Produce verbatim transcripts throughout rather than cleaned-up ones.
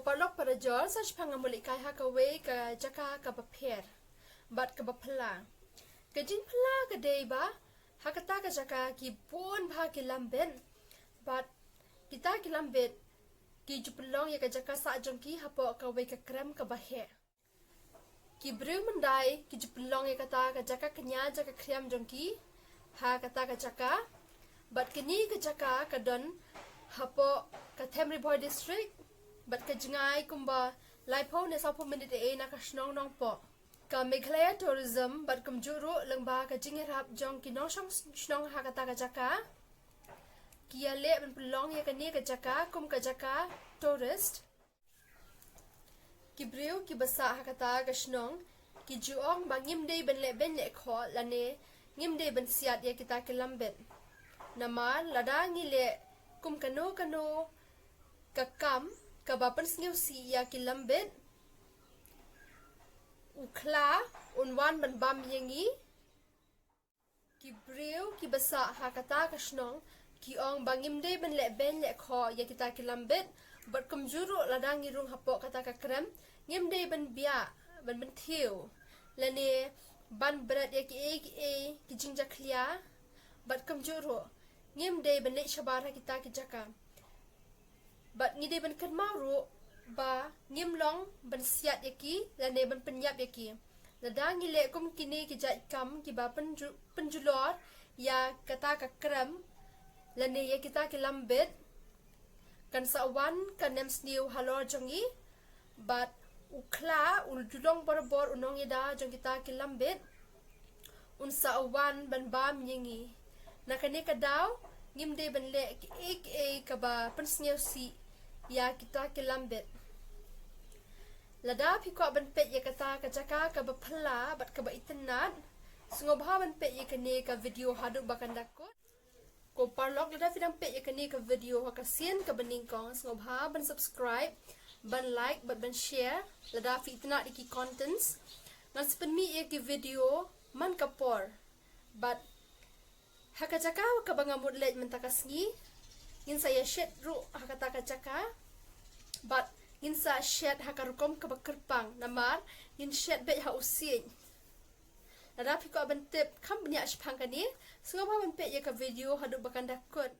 Paralok parajor, sa shipang nga mut leit kai ha kawei ka jaka kaba pher bad kaba phylla. Ka jingphylla ka dei ba ha kata ka jaka ki bun bha ki lambit, bad kita ki lambit ki ju pynlong ïa ka jaka sah jong ki hapoh kawei ka krem kaba heh. Ki briew myndai ki ju pynlong ïa kata ka jaka kñia jaka khriam jong ki ha kata ka jaka. Bad kane ka jaka ka don hapoh ka Them Ri Bhoi District, bad ka jngai kumba laiphew ne sawphew minit ei na ka shnong Nongpoh. Ka Meghalaya Tourism bad kumjuh ruh lyngba ka jingïarap jong ki nongshong shnong ha kata ka jaka, ki ïaleh ban pynlong ïa kane ka jaka kum ka jaka tourist. Ki briew kiba sah ha kata ka shnong ki ju ong ba ngim dei ban leh beiñ leh khoh lane ngim dei ban siat ïa kita ki lambit. Namar lada ngi leh kum kano kano ka kam kaba pynsngewsih ïa ki lambit, u khla un wan ban bam ïa ngi. Ki briew kiba sah ha kata ka shnong ki ong ba ngim dei ban leh beiñ leh khoh ïa kita ki lambit, bad kumjuh ruh lada ngi rung hapoh kata ka krem ngim dei ban biah, ban pynthiew lane ban bret ïa kiei kiei ki jingjakhlia, bad kumjuh ruh ngim dei ban leit shabar ha kita ki jaka. Bad ngi dei ban kynmaw ruh ba ngim long ban siat ïa ki lane ban pynïap ïa ki. Lada ngi leh kum kine ki jait kam kiba pynju-, pynjulor ïa kata ka krem lane ïa kita ki lambit, kan sa wan ka nemsniew halor jong ngi. Bad u khla u ju long barabor u nongïada jong kita ki lambit, un sa wan ban bam ïa ngi. Na kane ka daw ngim dei ban leh kiei kiei kaba pynsngewsih ïa kita ki lambit. Lada phi kwah ban peit ïa kata ka jaka kaba phylla bad kaba itynnad, sngewbha ban peit ïa kane ka video haduh ba kan da kut. Ko paralok, lada phi dang peit ïa kane ka video ha ka sien kaba nyngkong, sngewbha ban subscribe, ban like bad ban share lada phi itynnad ïa ki contents. Ngan sa pynmih ïa ki video man ka por. Bad ha ka jaka kaba nga mut leit mynta ka sngi, ngin sa ïa shet ruh ha kata ka jaka. Bad ngin sa shet ha ka rukom kaba kyrpang namar ngin shet beit ha u siej. Lada phi kwah ban tip kham bniah shaphang kane, sngewbha ban peit ïa ka video haduh ba kan da kut.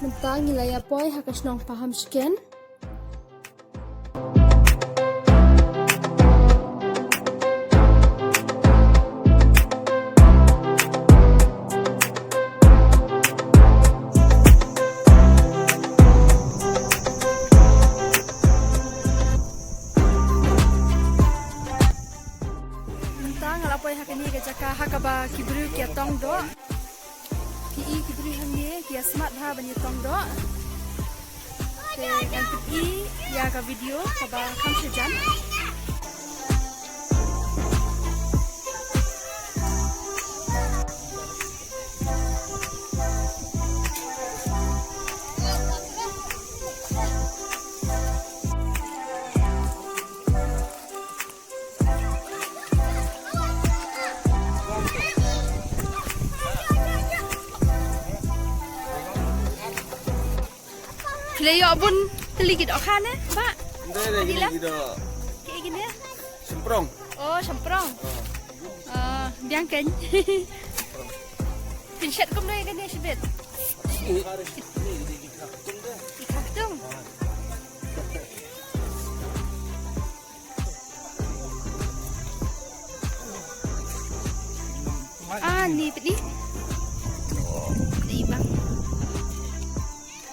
Mynta ngi la ïa poi ha ka shnong Pahamshken. Mynta nga la poi ha kane ka jaka ha kaba ki briew ki ïa tong doh. Ki i ki briew hangne ki ïa smat bha ban ïa tong doh. Te ngan pyni ïa ka video kaba kham shu jan. Phi la ïoh bun tylli ki dohkha ne, Bah? Ynda, ynda, ki doh. Ki, kine? Shymprong. Oh, shymprong. Oh, biang kein. Phin shet kumno ïa kane shibit? Ki khaktung. Ah, ni peit ni. Ni bang.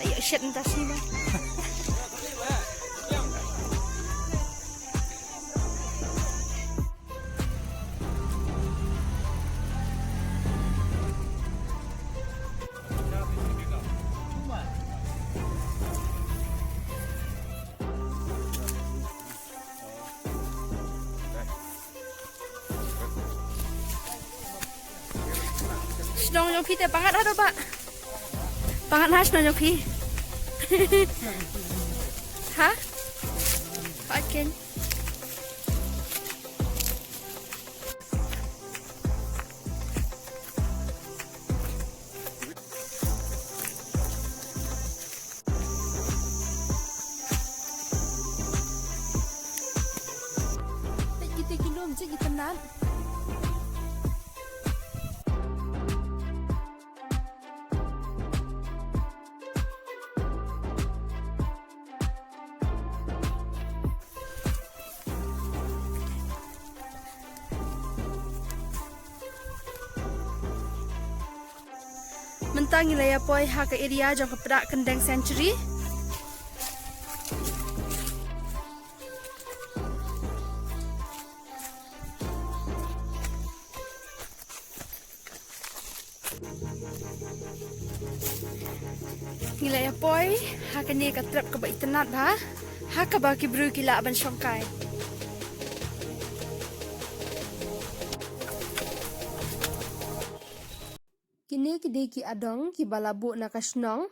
Ayo, shet nta sini bang. Shnong jong phi te pyngat ha doh, Bah? Pyngat ha shnong jong phi? Ha? Hot ken. Peit kita ki lum, cik kita nat. Mynta ngi la ïa poi ha ka area jong ka Pdeng Kyndeng Sanctuary. Ngi la ïa poi ha kane ka trep kaba itynnad bha, ha kaba ki briew ki lah ban shongkai. Kine ki dei ki adong kiba la buh na ka shnong.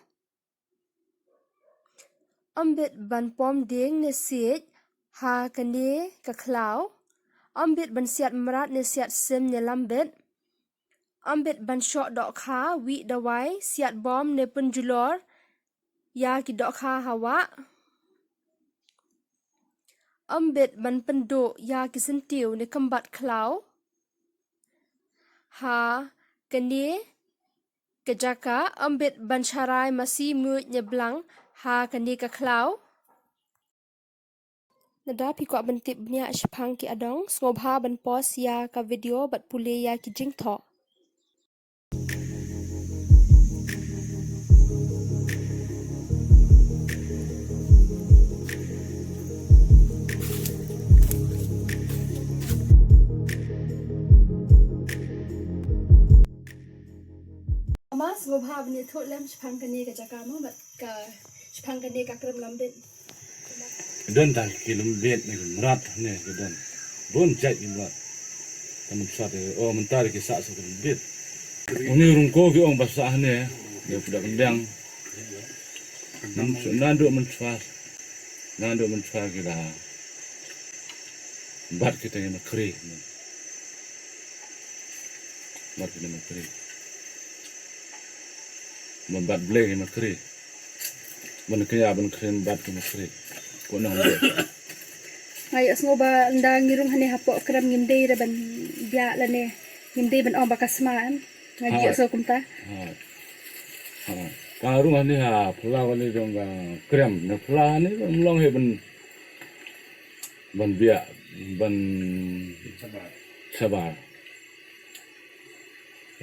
Ym bit ban pom dieng ne siej ha kane ka khlaw. Ym bit ban siat mrad ne siat sim ne lambit. Ym bit ban shoh dohkha, wieh dawai, siat bom ne pynjulor ïa ki dohkha ha wah. Ym bit ban pynduh ïa ki syntiew ne kymbat khlaw ha kane ka jaka. Ym bit ban sharai masi, muid ne blang ha kane ka khlaw. Lada phi kwah ban tip bniah shaphang ki adong, sngewbha ban pause ïa ka video bad pule ïa ki jingthoh. Mama, sngewbha ban ïathuh lem shaphang kane ka jaka mo, bad ka shaphang kane ka krem lambit. Don tang ki lambit ne ki mrad ne ki don. Bun jait ki mrad. Kan sa te, oh, mynta ki sah sa ki lambit. Une Rungko ki ong ba sah ne, ne Pdeng Kyndeng. Nan, nan duk mynshwa. Nan duk mynshwa ki da. Bat kita ki makri. Bat kita makri. Ban bat blei ki makri. Ban kñia ban kren bat ki makri. Ko nong blei. Nga ïohsngew ba ynda ngi rung hangne hapoh krem ngim dei re ban biah lane ngim dei ban ong ba ka sma em. Nga ïohsngew kumta. Ha. Ha. Ka rung hangne ha phyllaw kane jong ka krem ne phyllaw hangne ym long hi ban ban biah ban shabar.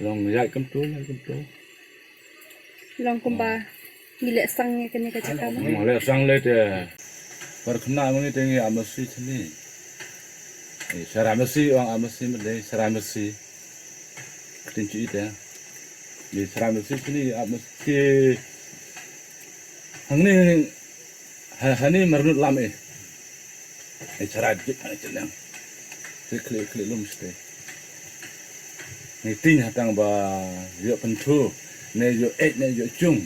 Long ïaid kumto, ïaid kumto. Long kumba ngi leh sang ïa kane ka jaka mo. Ngi leh sang leh te. Par khana ma ngi te ngi ap masi shane. Eh, sharai masi, ong ap masi ma dei, sharai masi. Ktien shu ite. Ngi sharai masi shane, ap masi. Hangne, ha, hangne marngut lam eh. Ngi sharai jik hangne jylliew. Te khlieh khlieh lum shatei. Ngi tieng ha tang ba ïoh pynthut ne ïoh eit ne ïoh jung.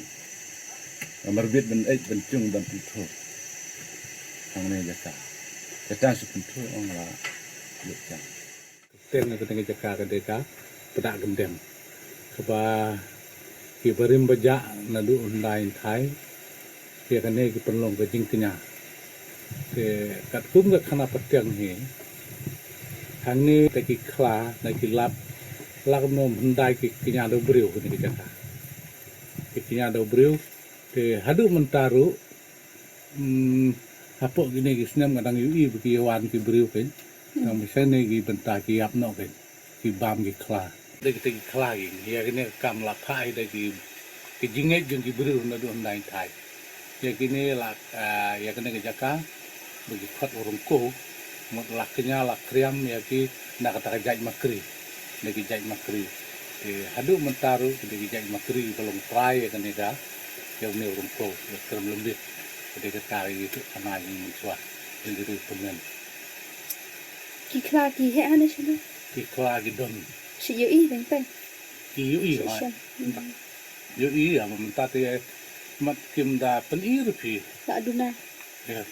Namar bit ban eit ban jung ban pynthut. Hangne jaka. Te tang shu pynthut ong la ïoh jang. Teng ka teng ka jaka ka dei ka Pdeng Kyndeng. Kaba ki barim bajah naduh hyndai hynthai. Ïa kane ki pynlong ka jingkñia. Te katkum ka khana pateng hi. Hangne te ki khla, na ki lap, la kumno hyndai ki kñia da u briew kane ka jaka. Ki kñia da u briew, te haduh mynta ruh, Hmm, hapoh kine ki snem ka dang ïohi ba ki ïa wan ki briew kein. Tang ba shane ki bynta ki ïap noh kein. Ki bam ki khla. Da kita ki khla ki, ïa kine ka kam la phah hi da ki, ki jingngeit jong ki briew naduh hyndai hynthai. Ïa kine la, ah, ïa kine ki jaka ba ki khot u Rungko. Mut la kñia la kriam ïa ki na kata ka jait makri. Na ki jait makri. Te haduh mynta ruh ki dei ki jait makri ba long trai ïa kane ka, ïa une u Rungko, ïa krem lembit. Ka dei kata ka ïathuh khana jong ngi mynshuwa, jong ki riewkmen. Ki khla ki heh hane shano? Ki khla ki don. Shi ïohi teng teng. Ki ïohi. Shi shen. Ïohi ïa mynta te Mat kim da pyni re phi. Ka duna. Ya.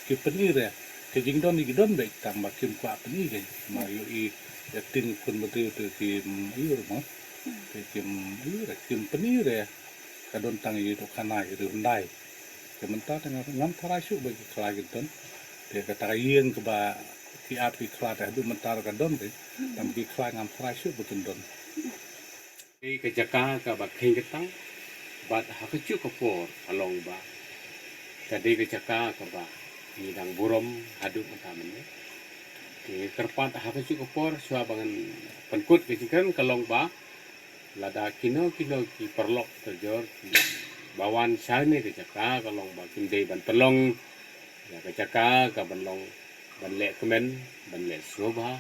Ki pyni re. Ki jingdon ki don beit tang ba kim kwah pyni ke. Ma ïohi ïa ting khun bynriew te kim ïohi re mo. Te kim ïohi re, kim pyni re. Ka don tang ïa u khana ïa u hyndai. Te mynta te ngam, ngam tharai shuh ba ki khla ki don. Te kata ka ïing kaba ki ap ki khla te haduh mynta ka don te. Tang ki khla ngam tharai shuh ba kin don. Dei ka jaka kaba kheiñ kyntang, bad ha kajuh ka por ka long ba ka dei ka jaka kaba ngi dang burom haduh mynta mynne. Te kyrpad ha kajuh ka por shuwa ba ngan pynkut ka jingkren ka long ba lada kino kino ki paralok tarjor kiba wan sha kane ka jaka ka long ba kim dei ban pynlong ïa ka jaka ka ban long ban leh kmen, ban leh sngewbha.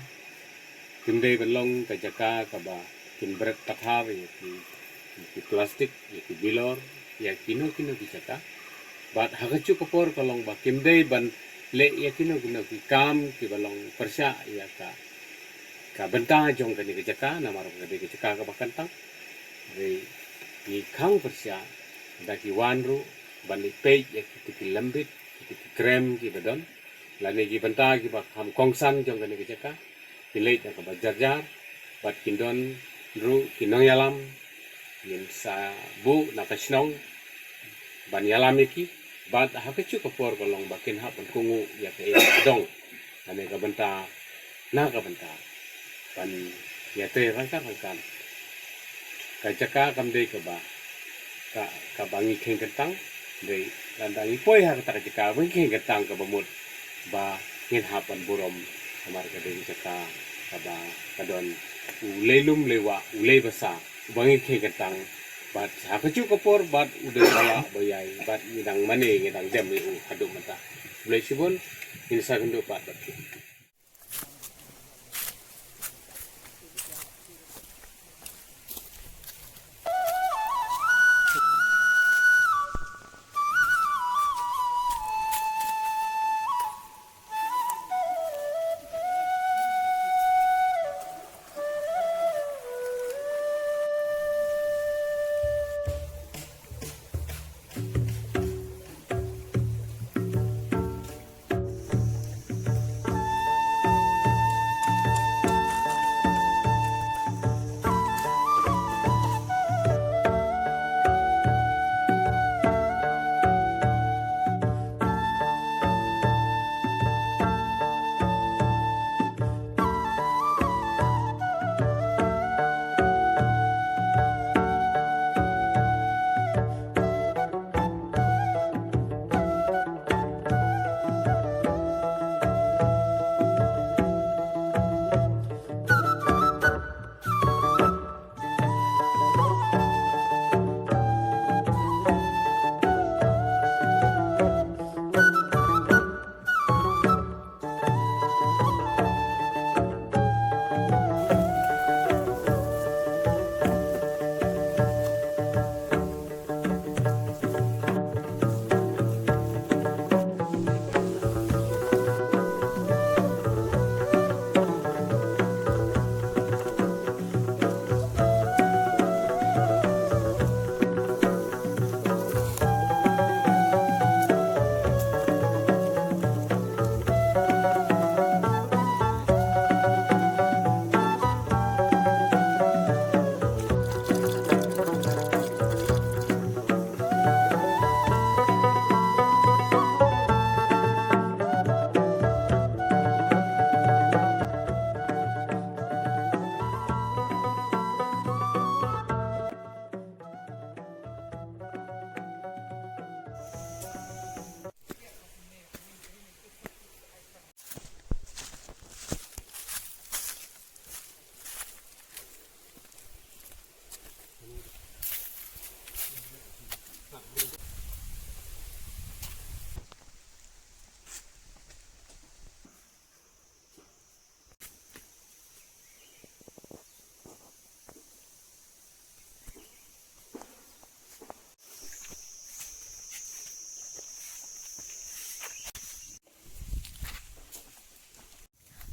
Kim dei ban long ka jaka kaba kin bret pathar ïa ki, ïa ki plastik, ïa ki bilor, ïa kino kino ki jaka. Bad ha kajuh ka por ka long ba kim dei ban leh ïa kino kino ki kam kiba long pyrshah ïa ka, ka bynta jong kane ka jaka, namar ba ka dei ka jaka kaba kyntang. Hynrei ngi khang pyrshah da ki wan ruh ban leit peit ïa kito ki lambit, kito ki krem kiba don. Lane ki bynta kiba kham kongsan jong kane ka jaka. Ki leit na kaba jar jar, bad kin don ruh ki nongïalam, ngin sa buh na ka shnong ban ïalam ïa ki, bad ha kajuh ka por ka long ba kin hap ban kohnguh ïa kaei ka dong. Lane ka bynta, na ka bynta ban ïatrei ryngkat ryngkat. Ka jaka kam dei kaba, ka, kaba ngi kheiñ kyntang, dei lada ngi poi ha kata ka jaka ba ngi kheiñ kyntang kaba mut ba ngin hap ban burom, namar ka dei ka jaka kaba ka don u lei lum lei wah, u lei basa, uba ngi kheiñ kyntang, bad ha kajuh ka por bad u dei ba wah ba ïai, bad ngi dang mane, ngi dang dem ïa u haduh mynta. Khublei shibun, ngin sa ïakynduh pat bad ki.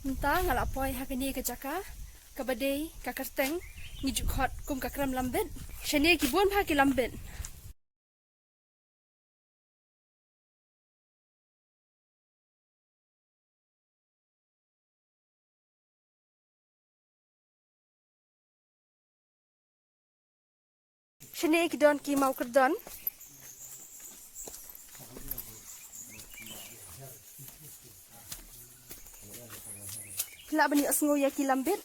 Mynta nga la poi ha kane ka jaka kaba dei ka kyrteng, ngi ju khot kum ka Krem Lambit. Shane ki bun bha ki lambit. Kine ki don ki maw kyrdon. Phi lah ban ïohsngew ïa ki lambit.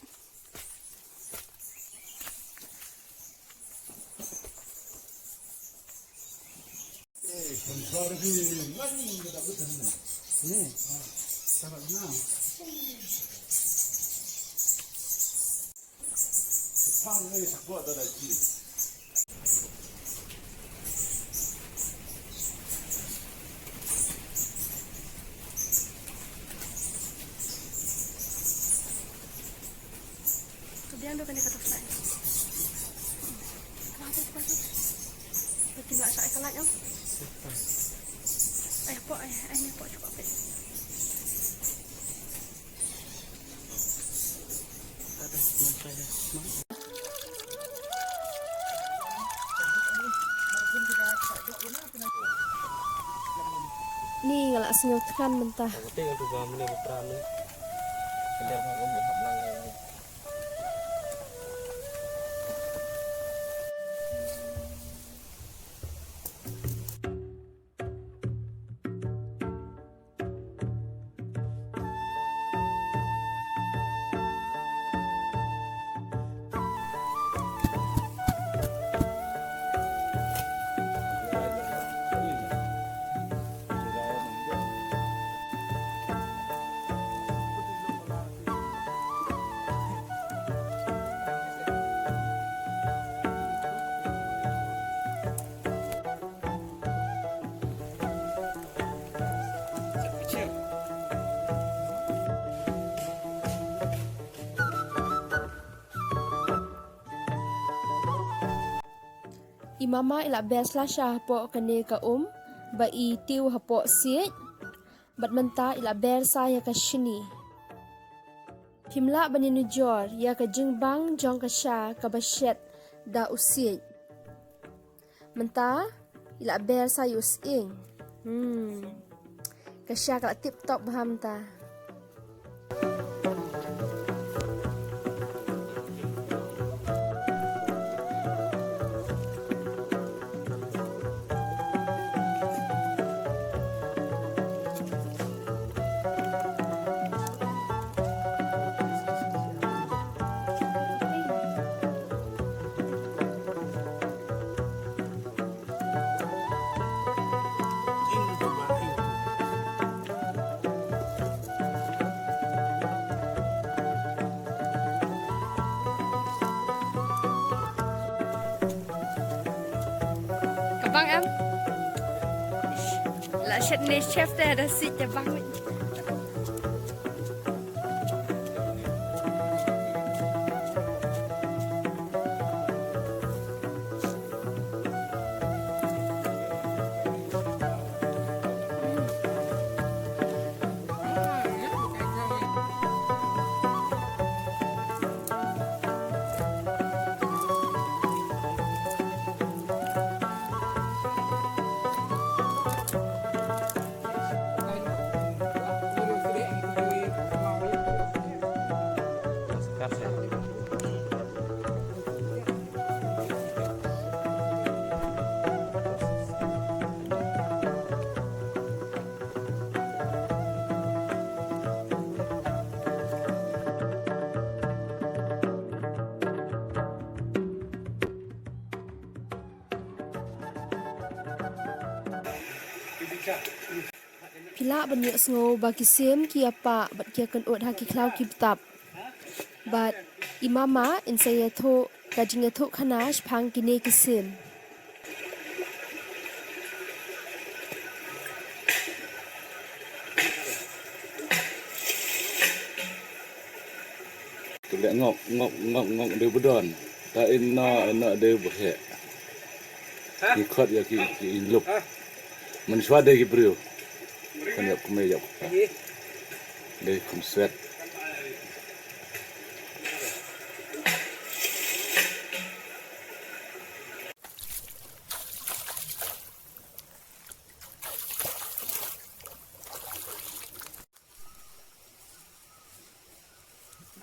Ka biang da kane ka toksa. Ka hapoi, ka hapoi. Ka kin lah shah ai ka light, em? Ai hapoh, ai, ai ni hapoh, cuba peit. Ni nga la sngew thngan mynta. I mama i la ber slasha hapoh kane ka um ba i tiew hapoh siej. Bad mynta i la ber sa ïa ka shini. Phim lah ban ïanujor ïa ka jingbang jong ka sha kaba shet da u siej. Mynta i la ber sa ïa u sying. Hmm. Ka sha ka la tip top bha mynta. Ka bang em? La shet ne chef te da siej te bang. Phi lah ban ïohsngew ba ki sim ki ïapah bad ki ïakynduh ha ki khlaw ki btap. Bad i mama in sa ïathuh ka jingïathuh khana shaphang kine ki sim. Te leh ngok, ngok, ngok, ngok dei ba don. Ta ino, ino dei ba heh. Ki khot ïa ki, ki lup. Mynshuwa dei ki briew. Khun ïa kmie ïa kpa. Dei khun swet.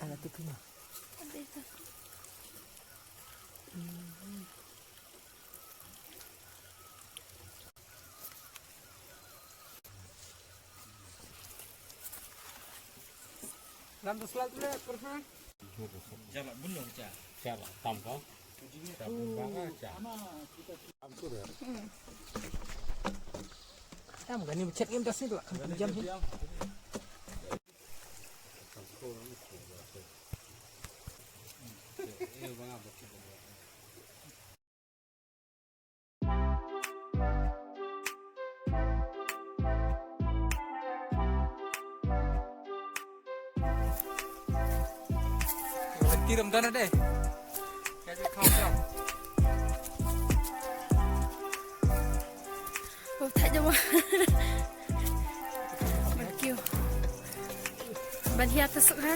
Ala te pima. Tam tu slide tu le, kurang. Jala bunung cha. Cha tam ko. Tam ba cha. Tam gani chet ngim das ni tu lah, kan jam ni. Kirim dana de. Kaji kham kham. Oh, thait jong. Thank you. Ban hiat tasuk ha.